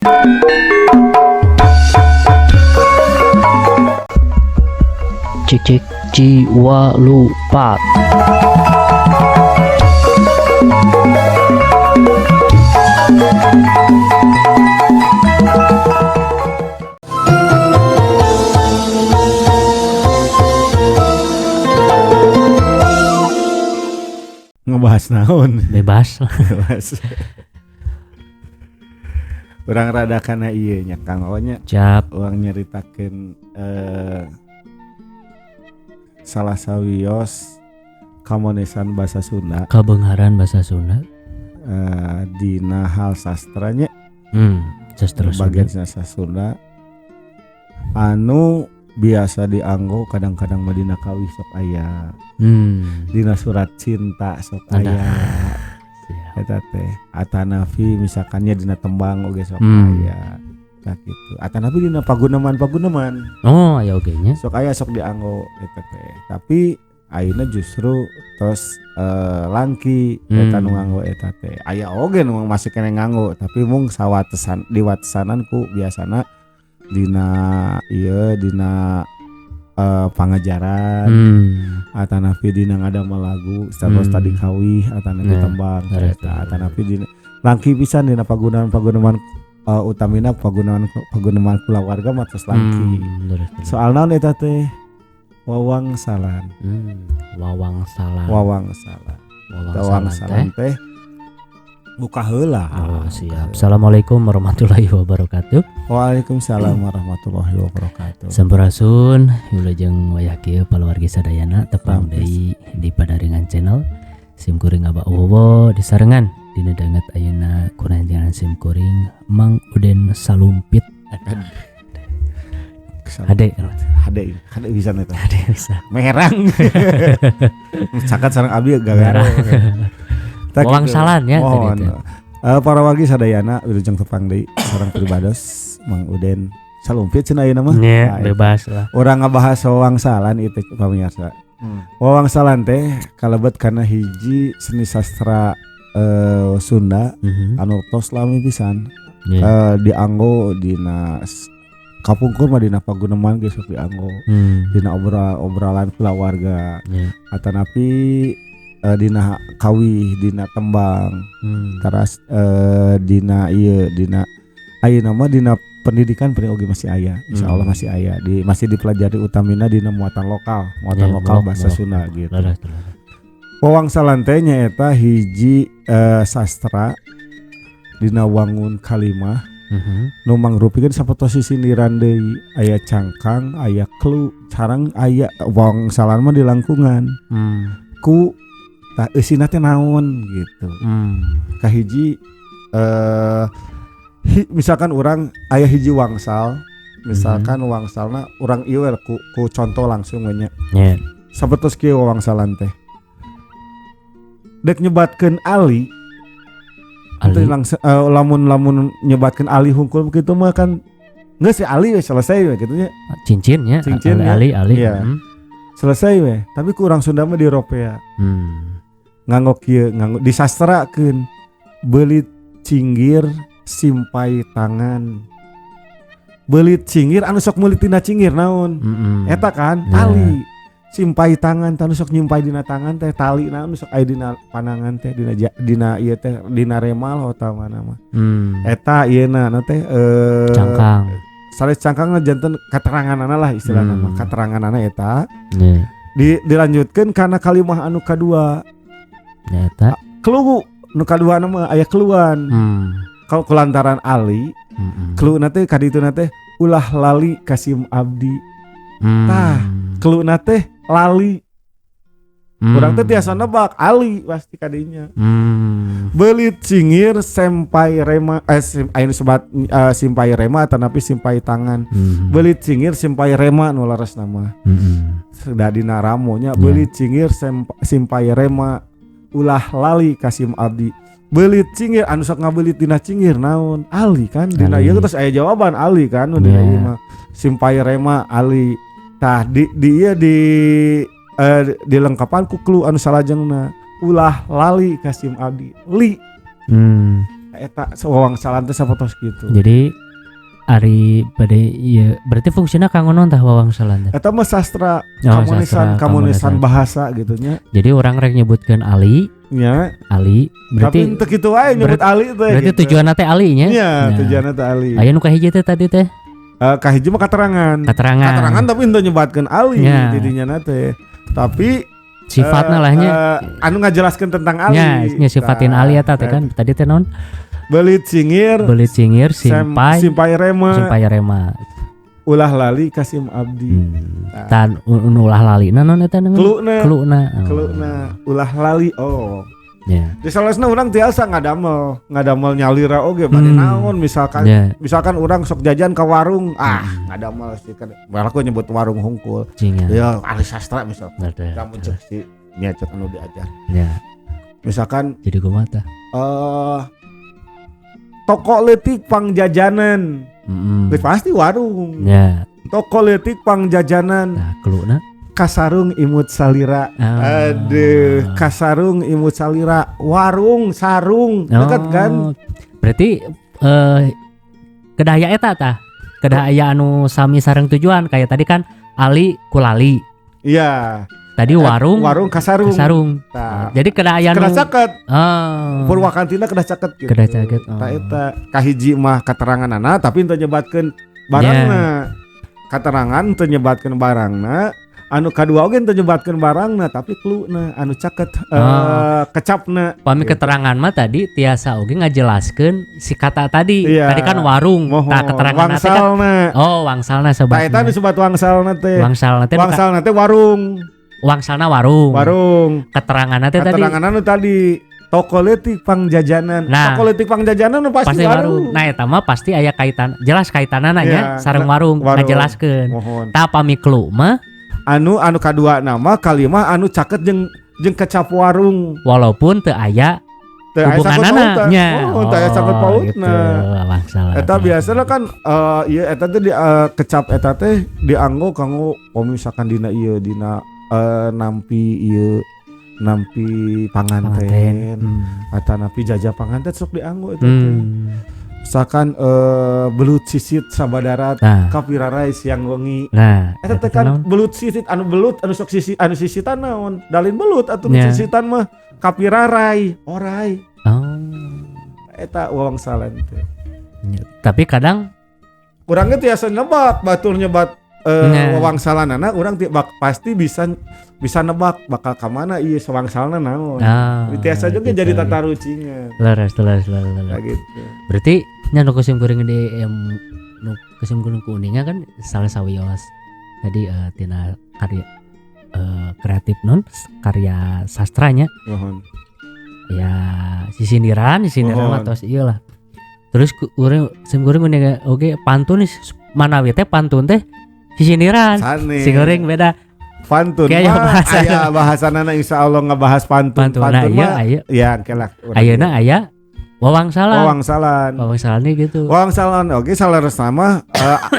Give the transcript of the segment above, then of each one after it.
Cik cik jiwa lupa. Ngebahas naon? Bebas lah. Bebas. Urang rada kana ieu nya Kang Onya. Cap. Urang nyaritakeun salah sawios kamonesan basa Sunda. Kabeungharan basa Sunda. Dina hal sastranya. Sastra Sunda. Bagian sastra Sunda anu biasa dianggo kadang-kadang mah dina kawih sok aya. Dina surat cinta sok aya. Eta teh atanafi misalkannya dina tembang oge sok aya. Tah kitu. Atanafi dina paguneman-paguneman. Oh, aya oge nya. Sok aya sok dianggo eta teh. Tapi ayeuna justru tos langki eta nu nganggo eta teh. Aya oge nu masih keneh nganggo tapi mung sawatesan diwatesanan ku biasana dina ieu dina pangajaran atanapi dina ngadamel lagu satos tadi kawih atanapi tembang eta atanapi dina langki pisan dina paguneman-paguneman utamina paguneman kulawarga mah tos langki. Soal naon eta teh? Wawangsalan. Wawangsalan. Wawangsalan. Wawangsalan teh buka heula. Oh, siap. Assalamualaikum warahmatullahi wabarakatuh. Waalaikumsalam warahmatullahi wabarakatuh. Sampurasun, wilujeng wayah kieu paluargi sadayana tepang deui di Padaringan Channel. Sim kuring Abah Wowo disarengan dina danget ayeuna kuranjangan sim kuring Mang Uden Salumpit. Hade hade hade bisa eta. Hade bisa. Merang. Cakat sareng abdi gagaro. Wawangsalan ya tadi teh. Para wargi sadayana wilujeng tepang deui sareng pribados Mang Uden Salumpit cenah ayeuna mah. Nya, bebas lah. Urang ngabahas wawangsalan ieu teh pamirsa. Wawangsalan teh kalebet kana hiji seni sastra Sunda anu tos lami pisan. Dianggo dina kapungkur mah dina paguneman ge sok dianggo. Dina obrolan kulawarga. Atanapi dina kawih, dina tembang, teras dina ieu dina ayeuna mah dina pendidikan paling oge masih aya, insyaallah masih aya, di masih dipelajari utamina dina muatan lokal, muatan lokal bahasa Sunda gitu. Wawangsalan teh nyaeta hiji sastra dina wangun kalimah nu mangrupikeun sapertos sindiran deui, aya cangkang, aya klu, sareng aya wawangsalan mah dilangkungan. Ku tah eusina teh naon gitu. Kahiji misalkan urang aya hiji wangsal, misalkan wangsalna urang ieu ku contoh langsung we nya. Yeah. Sapertos kieu wangsalan teh. Dek nyebatkeun ali, ali. Langsung lamun nyebatkeun ali hungkul kitu mah kan geus ali we selesai we kitu nya. Cincin nya, cincin ali ali. Ya. Selesai we, tapi ku urang Sunda mah diropea. Nganggo kieu, nganggo disastrakeun. Beulit cinggir simpai tangan. Beulit cinggir anu sok meulit dina cinggir naon? Eta kan tali. Simpai tangan tanu sok nyimpai dina tangan teh tali naon sok aya dina panangan teh dina dina ieu teh dina remal utamana mah. Eta ieuna na teh cangkang. Sanes cangkangna janten kateranganana lah istilahna mah, kateranganana eta. Dilanjutkeun kana kalimah anu kadua. Eta kelu nu kadua mah aya keluan. Kalau kulantaran ali, keluna teh kadituna teh ulah lali kasim abdi. Tah, keluna teh lali. Urang teh tiasa nebak ali pasti kadinya. Beulit cingir sempai rema aya sebat simpai rema atanapi simpai tangan. Beulit cingir simpai rema nu leresna mah. Da dina ramonya beulit cingir simpai rema ulah lali kasim abdi. Beulit cingir anu sok ngabeulit dina cingir naon? Ali kan dina ieu terus aya jawaban ali kan nu dina ieu mah simpai rema ali. Tah di ieu di dilengkapan ku klu anu salajengna ulah lali kasim abdi li. Eta wawangsalan teh sapertos kitu. Jadi ari bade ieu berarti fungsina kanggo naon tah wawangsalan teh? Eta mah sastra, Oh, kamunisan sastra, kamunisan bahasa gitu nya. Jadi orang rek nyebutkeun ali, Nya. ali berarti tapi teu kitu wae nyebut ali teh. Berarti gitu. tujuanna teh ali nya. Nya, Nah. tujuanna teh ali. Aya nu kahiji teh tadi teh? Kahiji mah katerangan. Katerangan. Katerangan tapi henteu nyebatkeun ali Nya. di dinya na teh. Tapi sifatna lah nya. Anu ngajelaskeun tentang ali. Nya, nya sifatin ali eta teh kan tadi teh naon? Belit cingir, Belit cingir, simpai, simpai rema, simpai rema. Ulah lali kasim abdi. Nah. Tan ulah lali na naon eta naon? Keluna. Keluna. Oh. Keluna ulah lali. Oh. Ya. Di salesna urang tiasa ngadamel nyalira oge bade naon misalkan misalkan urang sok jajan ke warung, ngadamel sih kan. Baru nyebut warung hungkul. Ya ahli sastra misalkan. Kamu cek si nya cek anu diajar. Ya. Misalkan jadi kumaha tah? Toko leutik pangjajanan. Pasti warung. Ya. Toko leutik pangjajanan. Nah, keluna kasarung imut salira. Aduh, kasarung imut salira, warung sarung, dekat kan? Berarti kedah aya eta tah. Kedah aya anu sami sareng tujuan kayak tadi kan ali kulali. Iya. Tadi warung, warung kasarung. Kasarung. Nah, jadi kedah aya nu kedah caket. Purwakantina kedah caket gitu. Kedah caket. Tah eta kahiji mah kateranganana tapi teu nyebatkeun barangna. Katerangan teu nyebatkeun barangna, anu kadua oge teu nyebatkeun barangna tapi cluna anu caket kecapna. Pami gitu. Keterangan mah tadi tiasa oge ngajelaskeun si kata tadi. Iya. Tadi kan warung, tah keterangan teh kan. Oh, wangsalna sebatna. Tah eta disebut wangsalna teh. Wangsalna teh wangsalna teh warung. Wangsalna warung. Warung. Keteranganna teh tadi. Keteranganna nu tadi toko leutik pangjajanan. Nah, toko leutik pangjajanan nu pasti warung. Nah, eta mah pasti aya kaitan, jelas kaitanana nya sareng warung, ngajelaskeun. Tah pami klu mah anu kadua nama kalimah anu caket jeung kecap warung. Walaupun teu aya hubunganana nya. Oh, teu aya sangkut pautna. Eta biasana kan ieu eta teh di kecap eta teh dianggo kanggo misalkan dina ieu dina nampi ieu nampi panganten atau nampi jajah panganten sok dianggo eta teh. Misalkan belut sisit sabadarat kapirarai siang wengi. Nah, eta teh kan belut sisit anu belut anu sok sisit anu sisitan naon? Dalin belut atuh sisitan mah kapirarai, orai. Oh. Eta wawangsalan teh. Tapi kadang urang ge tiasa nebak batur nyebat wawangsalanana urang pasti bisa nebak bakal ka mana ieu sawangsalna naon. Tiasa juga gitu, jadi tatarucingan. Leres. Gitu. Berarti nya nu kusim kuring di nu kusim kuring kuninga kan salah sawios. Tadi tina karya kreatif non karya sastranya. Mohon. Ya sisindiran atos ieu lah. Terus urang sim kuring kuninga oge pantun manawi teh pantun teh sisindiran. Sing goreng beda. Pantun mah aya bahasanana insyaallah ngebahas pantun. Pantun mah aya. Ya kelak. Ayeuna aya wawangsalan. Wawangsalan gitu. Wawangsalan oge saleresna mah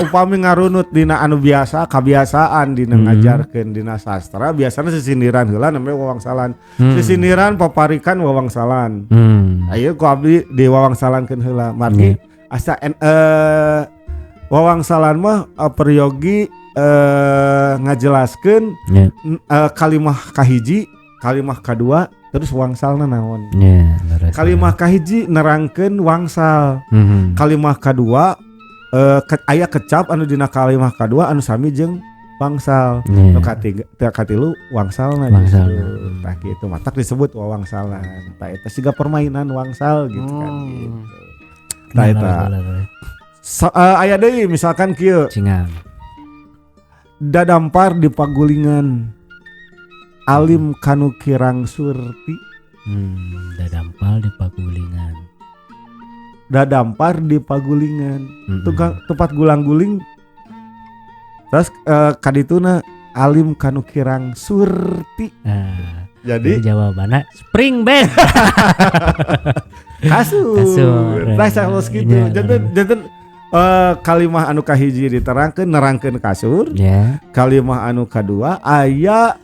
upami ngarunut dina anu biasa kabiasaan dina ngajarkeun dina sastra biasana sisindiran heula namanya wawangsalan. Sisindiran paparikan wawangsalan. Ayeuna ku abdi diwawangsalankeun heula margi asa wawangsalan mah peryogi ngajelaskeun kalimah kahiji, kalimah kadua, terus wangsalna naon. Kalimah kahiji nerangkeun wangsal. Kalimah kadua aya kecap anu dina kalimah kadua anu sami jeung wangsal. Nu katiga katilu wangsalna gitu. Tah kitu matak disebut wawangsalan. Tah eta siga permainan wangsal gitu kan gitu. Tah eta. Aya deui misalkan kieu. Cingan. Dadampar di pagulingan alim kanu kirang surti. Dadampar di pagulingan. Dadampar di pagulingan. Tukang tempat gulang-guling. Terus kadituna alim kanu kirang surti. Jadi jawabannya spring bed. Kasur. Tah salos kitu. Janten kalimah anu kahiji diterangkeun nerangkeun kasur. Yeah. Kalimah anu kadua aya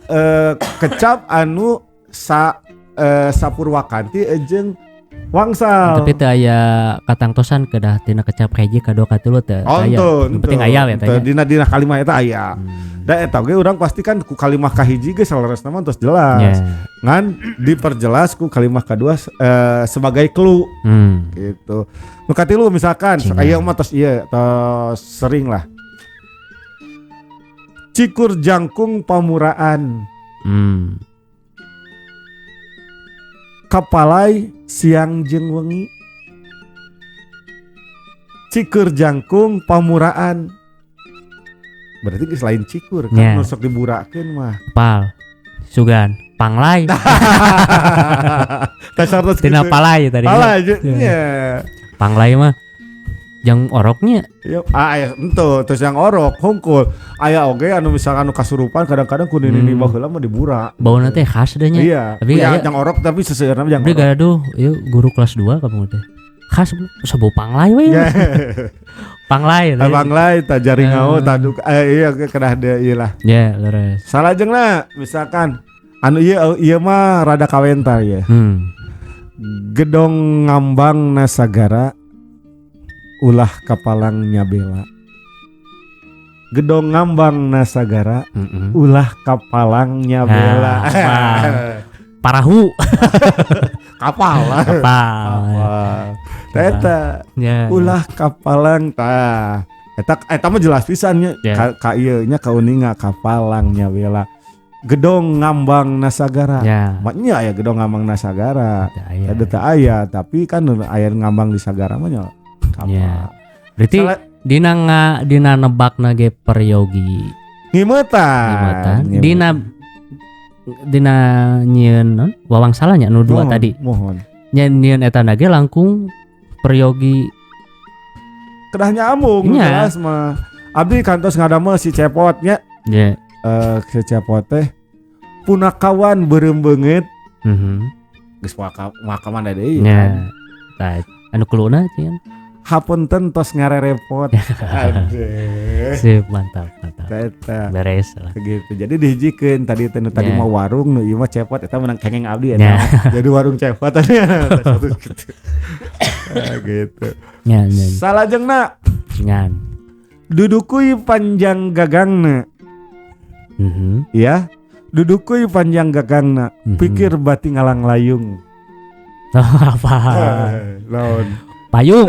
kecap anu sa sapurwakanti jeung Wangsal. Tapi teu aya katangtosan kedah tina kecap hiji ka dua ka tilu teu aya. Nu penting aya we teh. Dina kalimah eta aya. Da eta ge urang pasti kan ku kalimah kahiji ge saleresna mah tos jelas. Ngan diperjelas ku kalimah kadua sebagai clue. Gitu. Nu katilu misalkan aya mah tos ieu tos sering lah. Cikur jangkung pamuraan. Kapalai siang jeung wengi. Cikur jangkung pamuraan. Berarti geus lain cikur kan nu sok diburakeun mah. Pal. Sugan panglai. Tina palai tadi. Palai nya. Panglai mah jang oroknya. Iya, aya henteu terus yang orok hungkul. Aya oge anu misalkan anu kasurupan kadang-kadang ku nini baheula mah dibura. Bauna teh khas deh nya. Iya. Tapi ya, jang orok tapi seseueurna jang orok. Tapi gaduh ieu guru kelas 2 kamu teh. Khas sabau panglai we. Panglai. Panglai ta jaringao taduk iya kedah deui ieu lah. Ya, leres. Salajengna misalkan anu ieu ieu mah rada kawentar ieu. Gedong ngambang nasagara ulah kapalang nyabela. Gedong ngambang nasagara ulah kapalang nyabela. Nah, parahu. Kapal. Kapal. Eta ulah kapalang tah. Eta mah jelas pisan nya ka ieu nya kauninga kapalang nyabela. Gedong ngambang nasagara. Maknya aya gedong ngambang nasagara. Ada teu aya, tapi kan aya ngambang di sagara mah nya. Ya. Berarti dina nebakna ge peryogi ngimetan. Dina dina nyieun non wawangsalanya nu dua tadi. Mohon. Nyieun eta na ge langkung peryogi kedah nyambung jelas mah. Abdi kantos ngadamel si Cepot nya. Yeah. Si Cepot teh punakawan beureum beungeut. Geus makaman deui kan. Tah anu kuluna cieun. Hapunten tos ngarerepot. Aduh. Sip, mantap. Eta. Beres lah. Gitu. Jadi dihijikeun tadi teh nu tadi mah warung nu ieu mah Cepot eta menang kengeng abdi eta. Jadi warung Cepot tadi. Gitu. Gitu. Nya. Salajengna. Ngan. Dudukui panjang gagangna. Ya. Dudukui panjang gagangna. Pikir bati ngalang layung. Apa? Laon. Payung.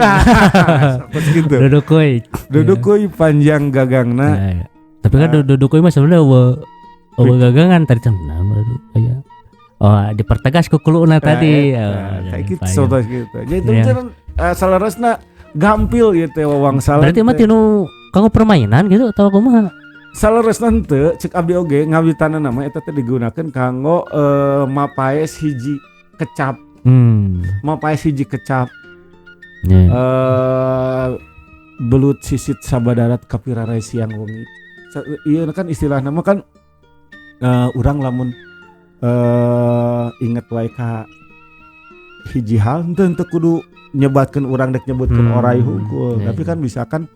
Gitu. Dudukui. Dudukui panjang gagangna. Ya. Tapi kan dudukui mah sebenarnya eueuh gagangan tadi cenah aya. Oh, dipertegas ku kuluna tadi. Kayak gitu sotos gitu. Jadi itu saleresna gampil ieu teh wawangsalan. Berarti mah tinu kanggo permainan gitu atau kumaha? Saleresna henteu cek abdi oge ngawitanna mah eta teh digunakeun kanggo mapaes hiji kecap. Mapaes hiji kecap. Belut sisit sabadarat kapirarai siang wengi. Iya kan istilah nama kan urang lamun inget wae ka hiji hal henteu kudu nyebatkeun urang dek nyebutkeun orai hungkul. Tapi kan misalkan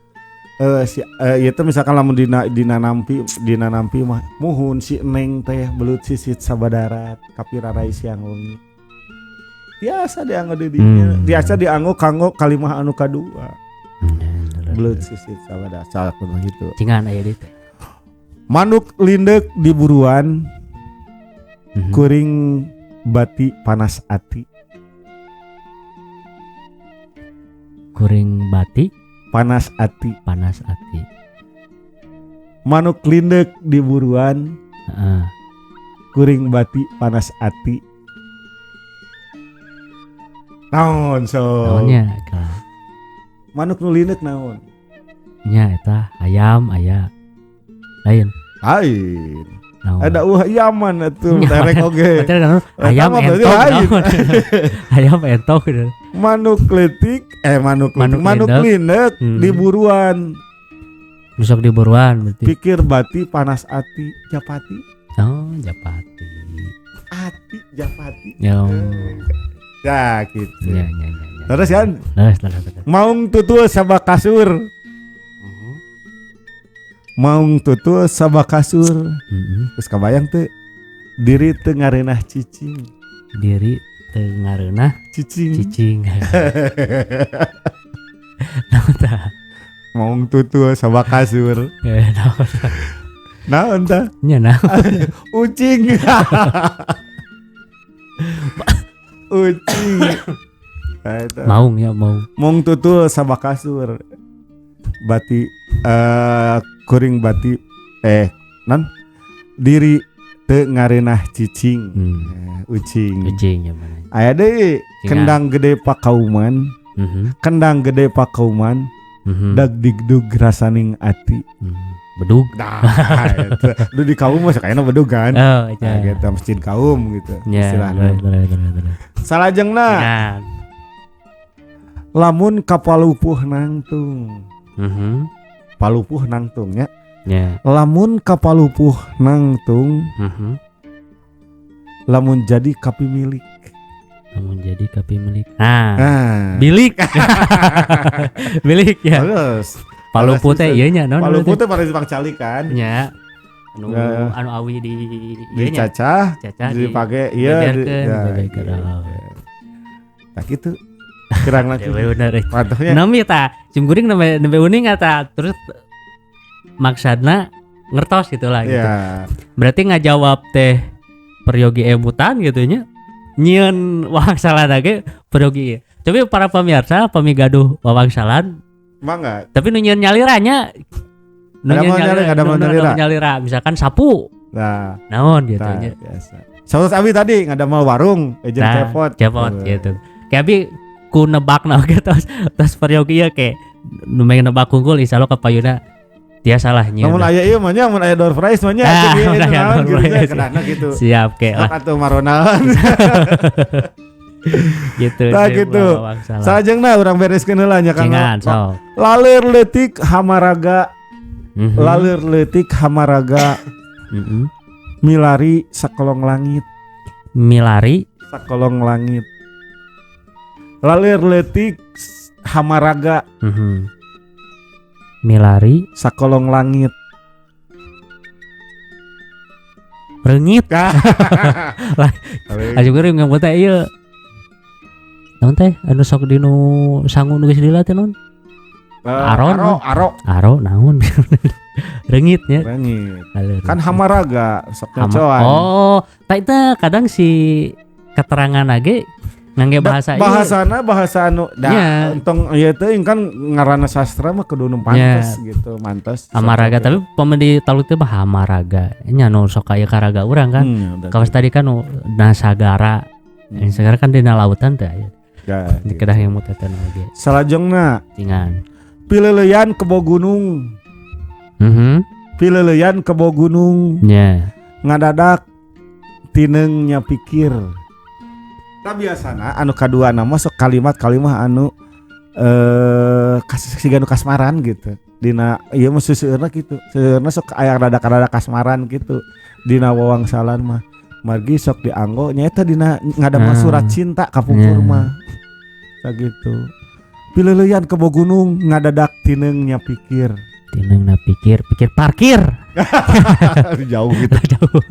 si ieu teh misalkan lamun dina nampi mah muhun si Neng teh belut sisit sabadarat kapirarai siang wengi. Biasa dianggo di dinya. Biasa dianggo kanggo kalimah anu kadua. Belut sisit sabada salah kudu gitu. Cingan aya deui teh. Manuk lindeuk di buruan. Kuring bati panas ati. Kuring bati panas ati. Panas ati. Manuk lindeuk di buruan. Kuring bati panas ati. Naon so. Naonnya ka. Manuk nu lineuk naon? Nya eta ayam aya. Lain. Lain. Ada ayaman atuh terek oge. Ayam entok. Ayam entok gitu. Manuk leutik manuk lineuk di buruan. Besok di buruan berarti. Pikir bati panas ati japati. Oh, japati. Ati japati. Ya. Ya gitu. Ya. Terus kan? Terus. Maung tutul saba kasur. Maung tutul saba kasur. Terus kabayang teu diri teu ngareunah cicing. Diri Teu ngareunah cicing. Cicing. Naon tah? Maung tutul sama kasur. Naon tah? Naon tah? Nya naon? Ucing. Ucing. Maung ya maung. Maung tutul sama kasur. Bati kuring bati non diri teu ngareunah cicing. Ucing. Ucing ya mana. Aya deui kendang gede pakauman. Kendang gede pakauman. Dag digdug rasaning ati. Bedug. Nah, itu di kaum mah kayaknya bedug kan. Oh, iya. Nah, gitu masjid kaum gitu ya, istilahnya. Salajengna. Ya. Lamun kapalupuh nangtung. Palupuh nangtung nya. Yeah. Lamun kapalupuh nangtung. Lamun jadi kapimilik. Lamun jadi kapimilik. Ah. Bilik. Bilik ya. Terus Palupuh teh ieu nya naon? Palupuh teh pada Jepang calik kan? Nya. Anu anu awi di dicacah, dipake ieu dibeberkeun. Tah kitu. Kurang lagi. Bener. Nami tah, sim kuring nembe uning eta terus maksudna ngertos gitu lah gitu. Berarti ngajawab teh peryogi emutan gitu nya. Nyieun wawangsalan ge peryogi. Tapi para pemirsa pami gaduh wawangsalan mangga. Tapi nu nyieun nyaliranya nu nyalira, nyalira misalkan sapu. Nah, naon gitu nya. Biasa. Saus abi tadi ngadamel warung ejen cepot. Cepot gitu. Kayak abi ku nebakna oge tos peryogi ieu ke nu nebak unggul insyaallah ka payuna tiasa lah nyieun. Lamun aya ieu mah nya mun aya door prize mah nya jeung ieu naon gitu kedahna gitu. Siap ke lah. Atuh maronalan. Gitu. Nah gitu. Salajengna urang bereskeun heula nya Kang. Laleur leutik hamaraga. Laleur leutik hamaraga. Milari sakolong langit. Milari sakolong langit. Laleur leutik hamaraga. Milari sakolong langit. Reungit. Lah, aju geuring ngamut teh ieu. Naon teh anu sok dinu sangu nu geus lila teh naon? Aro aro naon? Reungit nya. Reungit. Kan hamaraga sok nyocoan. Oh, tah itu kadang si keterangan ge ngangge bahasa ieu. Bahasana bahasa anu da entong ieu teh kan ngaranna sastra mah kudu nu pantes gitu, mantes. Hamaraga tapi pamedi talu teh mah hamaraga. Nya nu sok aya karaga urang kan. Kawas tadi kan nu nasagara. Sagara kan dina lautan teh aya. Ya, di kedah yang mutatan oge. Salajengna cingan. Pileleyan kebo gunung. Pileleyan kebo gunung. Nya. Ngadadak tineung nya pikir. Tah biasana anu kadua nama sok kalimat-kalimah anu siga nu kasmaran gitu. Dina ieu mah seuseurna kitu. Seuseurna sok aya rada-rada kasmaran gitu. Dina wawangsalan mah. Margi sok dianggo nyaeta dina ngadamel surat cinta kapungkur mah. Sakitu. Pileleyan kebo gunung ngadadak tineung nya pikir. Tineung na pikir, pikir parkir. Jauh gitu. Jauh.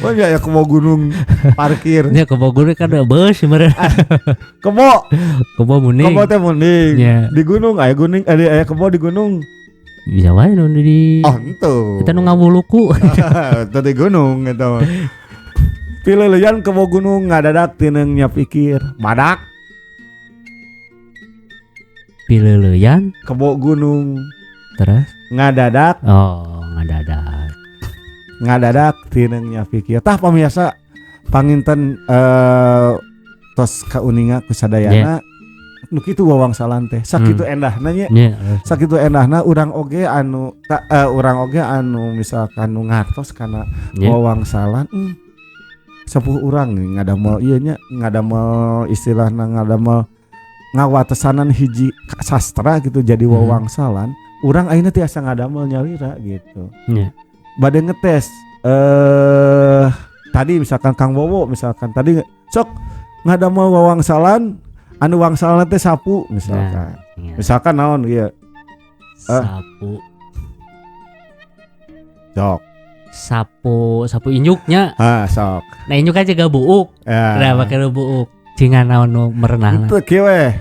Oh iya ya kebo gunung parkir. Nya kebo gunung kan beus meureun. Kebo. Kebo munding. Kebo teh munding. Yeah. Di gunung aya gunung aya kebo di gunung. Bisa wae nu di. Oh henteu. Kita nu ngawuluku. Teu di gunung eta mah. Pileleyan kebo gunung ngadadak tineung nya pikir. Badak. Pileleyan kebo gunung. Terus ngadadak. Oh, ngadadak. Ngadadak tineung nya pikir. Tah pamirsa panginten tos kauninga ku sadayana. Nu kitu wawangsalan teh. Sakitu endahna nya. Sakitu endahna urang oge anu urang oge anu misalkan nu ngartos kana wawangsalan sepuh urang ngadamel ieu nya ngadamel istilahna ngadamel ngawatesanan hiji sastra gitu jadi wawangsalan urang ayeuna tiasa ngadamel nyalira gitu. Bade ngetes tadi misalkan Kang Wowo misalkan tadi sok ngadamel wawangsalan anu wangsalan teh sapu misalkan. Misalkan naon ieu sapu sok sapu sapu injuknya. Ah sok. Nah injuk aja gak buuk. Nah pakai buuk. Cingan naon nu merenahna. Itu kieu we.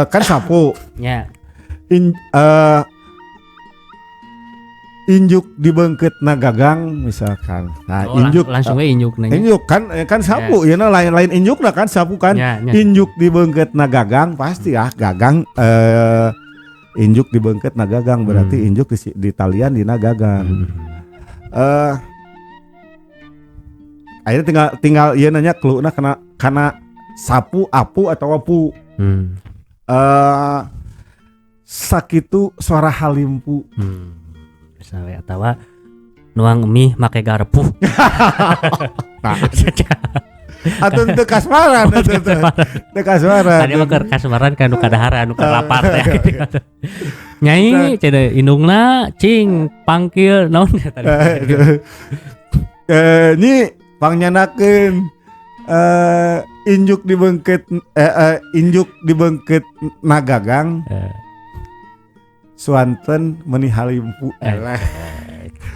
Kan sapu. Nya. Injuk dibeungkeutna gagang misalkan. Nah, Oh, injuk langsung we injuk nanya. Injuk kan kan sapu ya lain-lain injukna kan sapu kan. Ya, ya. Injuk dibeungkeutna gagang pasti ah gagang injuk dibeungkeutna gagang berarti injuk di talian dina gagang. Akhirnya tinggal ieu nanya cluena kana sapu apu atau apu. Sakitu suara halimpu. Misalnya atawa nuang mie make garpu. Nah. Atau teu kasmaran atuh teh. Teu kasmaran. Tadi mah keur kasmaran kan nu kadahara nu keur lapar teh. Nyai cenah indungna cing pangkil naon tadi. Nyi pangnyandakeun injuk dibeungkeut injuk dibeungkeut nagagang. Suanten meuni halimpu eleh.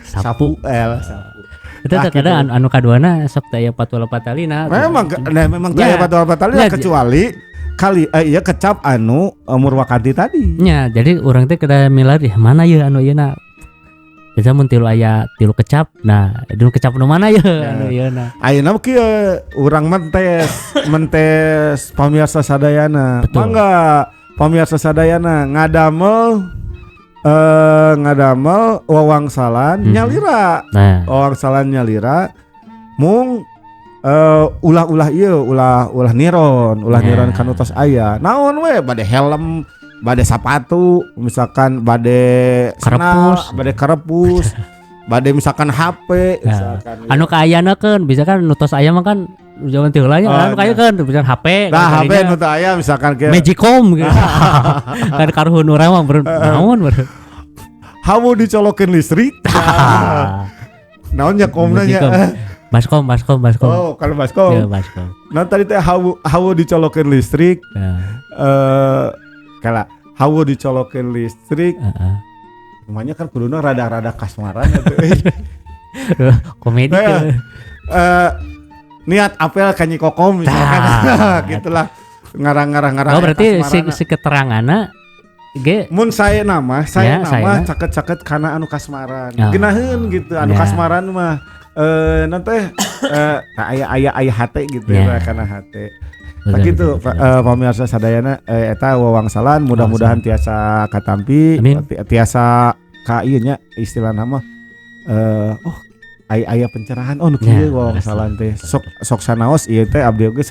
Sapu el sapu. Itu teh kadang anu kaduana sok teh aya patula patalina. Memang nah memang teh aya patula patalina kecuali kali iya kecap anu Murwakanti tadi. Nya, jadi urang teh kada milari mana ye anu ieu na. Bisa mun tilu aya tilu kecap. Nah, nu kecap nu mana ye anu ieu na. Ayeuna mah kieu urang mentes pamirsa sadayana. Mangga pamirsa sadayana ngadamel wawangsalan nyalira. Nah. Wawangsalan nyalira mung ulah-ulah ieu ulah niron, ulah niron kanu tos aya. Naon we bade helm, bade sapatu, misalkan bade karepus, bade karepus, bade misalkan HP, misalkan. Anu kaayanakeun bisa kan nu tos aya mah kan zaman teu heula nya anu kaayeukeun misalkan HP. Nah, HP nu teu aya misalkan ke Magicom gitu. Kan karuhun urang mah naon beureun. Hawu dicolokeun listrik. Naon nya komna nya. Baskom. Oh, kalau baskom. Ya, baskom. Nah, tadi teh hawu dicolokeun listrik. Kala hawu dicolokeun listrik. Rumahnya kan kuduna rada-rada kasmaran atuh. Komedi. Niat apel ka Nyi Kokom misalkan. Gitulah ngarang-ngarang. Oh, berarti si keteranganna ge mun saya nama caket-caket kana anu kasmaran. Geunaheun gitu anu kasmaran mah nanti aya hate gitu ya kana hate. Tah kitu pamirsa sadayana eta wawangsalan mudah-mudahan tiasa katampi tiasa ka ieu nya istilahna mah oh aya pencerahan oh nu kieu wawangsalan teh sok sanaos ieu teh abdi oge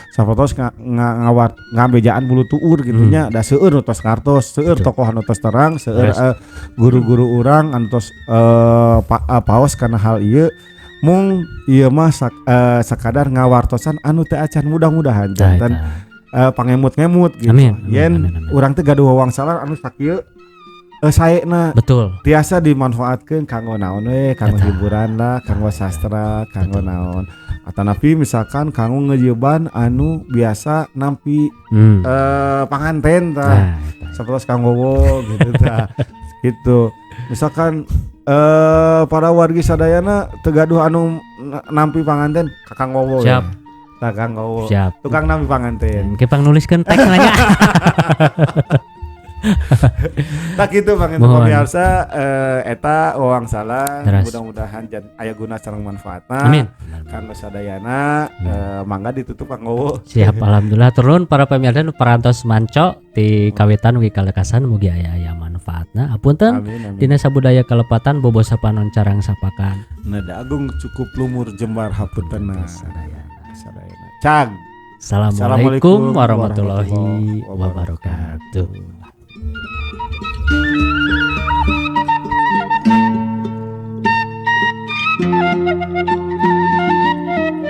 sapotos ngawar ngambejaan bulu tuur gitu nya da seueur nu tos ngartos seueur tokoh anu tos terang seueur guru-guru urang anu tos paos kana hal ieu mung ieu mah sakadar ngawartosan anu teu acan mudah-mudahan janten pangemut-ngemut gitu. Amin. Yen urang teh gaduh wawangsalan anu sakieu saena. Betul. Tiasa dimanfaatkeun kanggo naon we, kanggo hiburan lah, kanggo sastra, kanggo naon. Atanapi misalkan kanggo ngejeuban anu biasa nampi panganten tah. Sapertos kanggo wo gitu tah. Gitu. Misalkan para wargi sadayana teu gaduh anu nampi panganten ka Kang Wowo. Siap. Tah Kang Wowo. Siap. Tukang nampi panganten. Ke pang nuliskeun teks nanya. Tak gitu panginten pemirsa eta wawangsalan mudah-mudahan aya guna sareng manfaatna. Amin. Kanggo sadayana mangga ditutup Kang Wowo. Siap, alhamdulillah turun para pemirsa nu parantos manco ti kawitan ugi kalekasan mugi aya-aya manfaatna. Apunten dina sabudaya kalepatan bobosa panon carang sapakan. Nada agung cukup lumur jembar hapuntenna sadayana. Cag. Assalamualaikum warahmatullahi wabarakatuh.